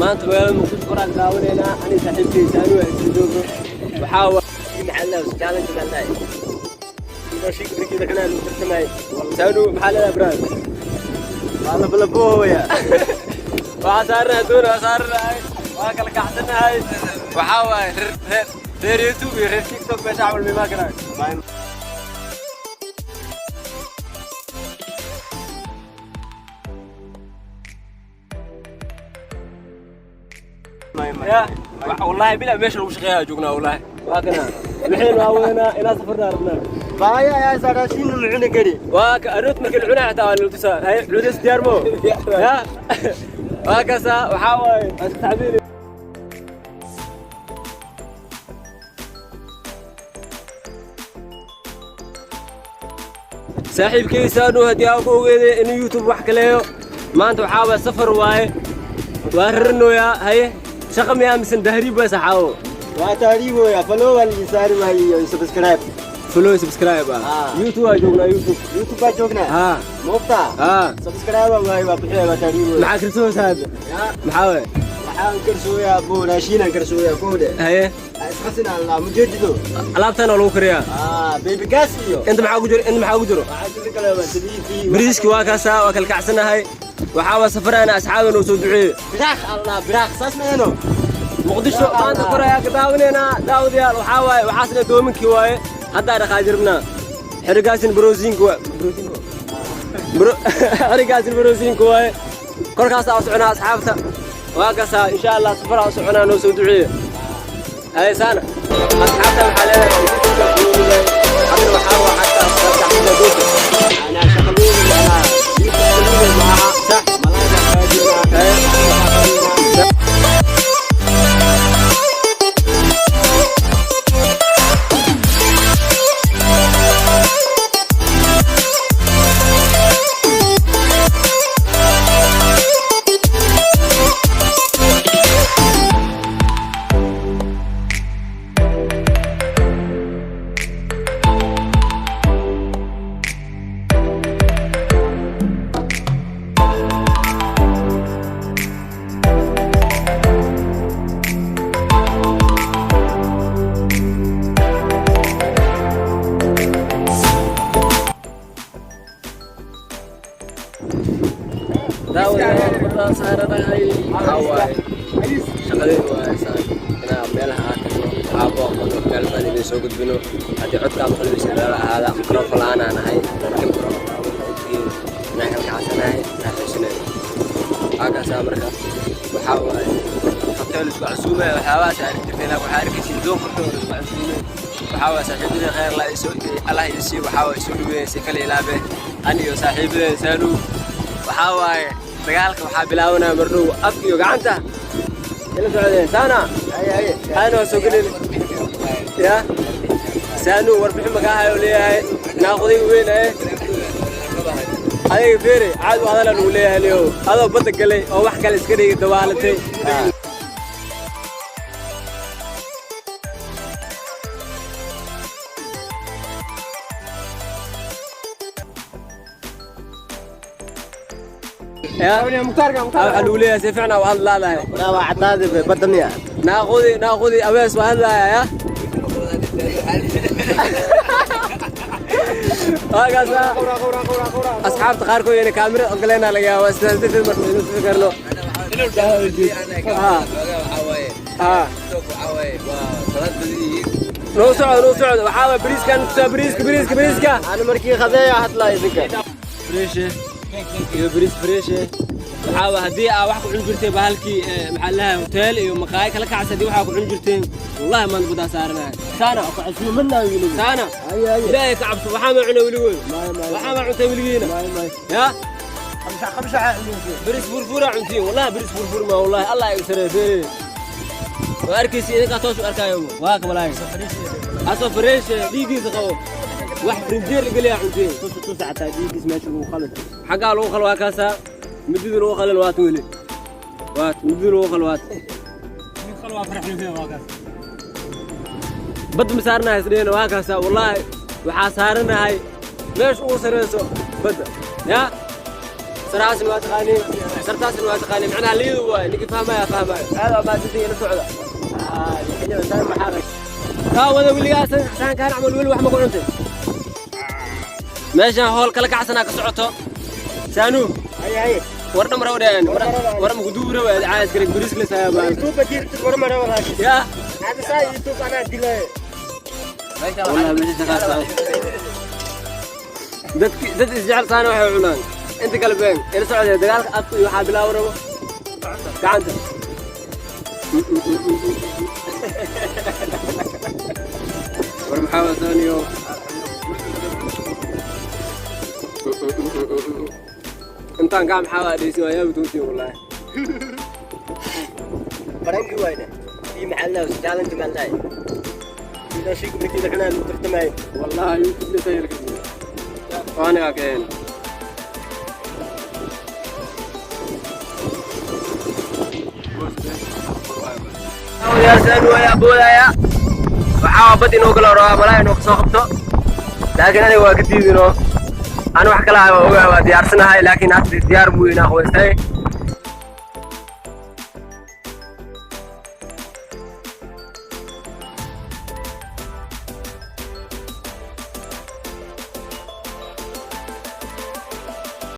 Maanta magaalada Muqdisho koraan daawanaynaa. Ani saaxiibkay Saanu waa isla joogno. Waxaa waa maxaa challenge maxaa raashinka markii cunaa lagu tartamay. Saanu, maxaa leedahay, brother? Waa la balabooya. Waxaa saaranahay doon, waa saaranahay, waa kala kacsanahay. Waxaa waaye reer YouTube iyo reer TikTok meesha camal mimaa karaan. Ya wallahi bila meesha lagu shaqeeyaa joognaa. Wallahi waa kana wixii waa weynaa ilaa safarna rabnaa. Baaya ayaa saa raashin la cuni kari. Waa ka aroot markii la cunaa xitaa waa la tusaa. Hay cuudas diyaar mo ya waa kasa. Waxaa waaye waa iska tacbiiri. Saaxiibkay Saanu, haddii aan ku ogeeday inuu YouTube wax kaleeyo, maanta waxaa waay safar waaye, waa rarnooyaa. Haye, shaqa miyaa misan dahriib waa saxaawo? Waa taariibooya, follow waa la saari waayo iyo subscribe. Follow, subscribe ah. YouTube waa joognaa, YouTube. YouTube baa joognaa. Moogtaa? Ha. Subscribe waa waayo, waa bixiya, waa taariibooya. Maxaa karsooysaa hadda? Maxaa waay? Waxaan karsooyaa buu, raashinaan karsooyaa koode. Haye. Isqasin Allah mujeedido. Alaabtan oo lagu kariyaa. Baby gas iyo. Inta maxaa ku jiro? Inta maxaa ku jiro? Waxaa jiro kale waa saliid iyo. Bariiski waa kaasaa, waa kala kacsanahay. Waxaa waa safaraana, asxaaban oo soo duceeye. Biraaq Allah, biraaq saas meeno. Muqdisho maanta kor ayaa ka daawanaynaa, daawadayaal. Waxaa waaye waxaasna doominkii waaye, haddaa dhaqaajirnaa. Xerigaasin barosiinka waa xerigaasin barosiinka waaye. Korkaasaa u soconaa asxaabta, waa kaasaa. Insha Allah safaraa u soconaa, noo soo duceeye. Haysaana asxaabta, waxaa leedahay hadda waxaa waa xataa kacsana doonta. أنا شغلوني، أنا شغلوني معها. Sax. ملاك. Daawadayaal, baddaan saaranahay. Waxaa waaye shaqadeedu waa saan inaan meelaha aan tagno, aabo meel baan idin soo gudbino. Haddii codkaa maqlibaysa meelo ahaada, microphone la'aan aan ahay, marka microphone ogtihiin inaan kala kacsanahay, raaxaysanay. Waakaasaa. Marka waxaa waaye hotel isku casuumay, waxyaabahaas arki jirtay, laakiin waxaa arkaysa doon korkooda isku casuumay. Waxaa waaye saaxiibadii khayr la isoo Allah isii, waxaa waaye soo dhaweeyay si kale ilaabe. Ani iyo saaxiibadeen Saanu, waxaa waaye dagaalka waxaa bilaabanaya mardhow, af iyo gacanta ila socdeen. Saana ana waa soo gelin ya Saanu, warbixin makaa hayo leeyahay naaqudayga weynaye. Adiga feere caad u hadala lagu leeyahay leo, adoo badda galay oo wax kale iska dhigi dabaalatay. Ya waxaa lagu leeyahay si fiican u hadlaadahay. Waa cadaadi badda miya? Naaqudi, naaqudi abees waa hadlaaya ya. Waagaasa asxaabta qaarkood inay kaamirad ogoleena laga yaaba, sidaas darteed marka idin tusi karno. Ha noo socdo, noo socdo. Waxaa waay bariiskan tusaa, bariiska, bariiska, bariiska. Ana markii qadeeya hadlaa idinka. Fresh iyo bariis fresh. Waxaa waay haddii aa wax ku cuni jirtay bahalkii, maxaa lahay, hotel iyo maqaayo kala kacsa, haddii waxaa ku cuni jirteen, wallahi maanta badaa saaranahay. Saana, saana, Ilaahay ka cabso. Waxaa ma cuna weligood? Waxaa ma cuntay weligiina? Ya bariis furfura cuntiin, wallahi bariis furfur ma, wallahi Allah ay sareefeere. Waa arkaysi idinkaa toos u arkaayo, waa ka walaahi asoo fresh dhiiggiisa qabo, wax frinjeer la geliyaa cuntiin. Xaggaa lagu qalo, waa kaasaa midida lagu qalin, waat weli waat midida lagu qalo, waat badda ma saaranahay isdhehna. Waa kaasaa, wallaahi waxaa saaranahay meesha ugu sareyso badda. Ya saraxaasna waa taqaaniin. Sartaasna waa taqaani, macnaha liidu waaye. Ninkii fahmaya fahmayo. Aad waa mahadsantihiin, la socda. Daawada, weligaa saankaan camal weli wax ma ku cuntay. Meeshaan hool kala kacsanaa ka socoto, saanuu. Haye haye. War dhamar dheen war ma kuduura waa caas kare bariis la saaba. YouTube jirta, war mara walaashi. Ya. Hada saa YouTube anaa dilay. Wallahi meesha shaqaa socoto. Dadki dad isjecel saana waxay cunaan inta kale been ila socdee. Dagaalka afka iyo waxaa bilaaw rabo gacanta. War maxaa wasaaniyo? Intaan gaa maxaa waa dheysin, waa yaabi doontiin wallaahi. Baranki wayne ii maxaa la challenge ma lahay ila shay markii la cunaa lagu tartamayo. Wallahi YouTube la tayar kadib waana keen. Yaasaan waa boodaya, waxaa bad inuu kala rabaa malaa inuu kasoo qabto, laakiin aniga waa ka diidino. Aan wax kala waa ogaa, waa diyaarsanahay, laakiin hadda diyaar buu inaa qubaystay.